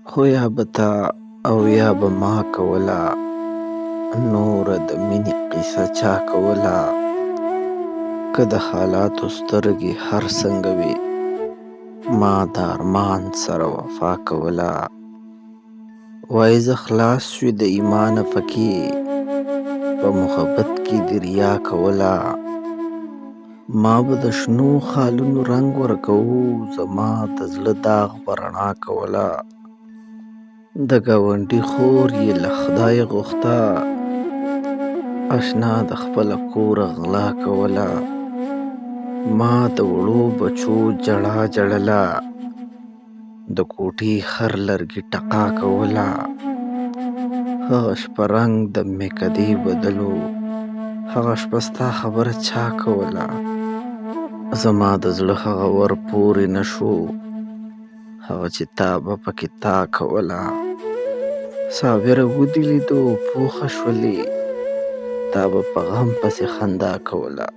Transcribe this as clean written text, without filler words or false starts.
خو یا به تا او یا به ما کوله، نوره د مینې قیصه چا کوله. که د حالاتو سترګې هر څنګه وې، ما د ارمان سره وفا کوله. وایي زه خلاص شوې د ایمانه پکې، په محبت کې دې ریا کوله. ما به د شنو خالونو رنګ ورکوو، زما د زړه داغ به رڼا کوله. د ګاونډي خور یې له خدایه غوښته، اشنا د خپله کوره غلا کوله. ما د وړو بچو ژړا ژړله، د کوټې هر لرګي ټقا کوله. هغه شپه رنګ د میکدې بدلو، هغه شپه ستا خبره چا کوله. زما د زړه هغه ور پورې نه شو، هغه چې تا به پکې تا کوله. صابره ودې لیدو پوخه شولې، تا به په غم پسې خندا کوله.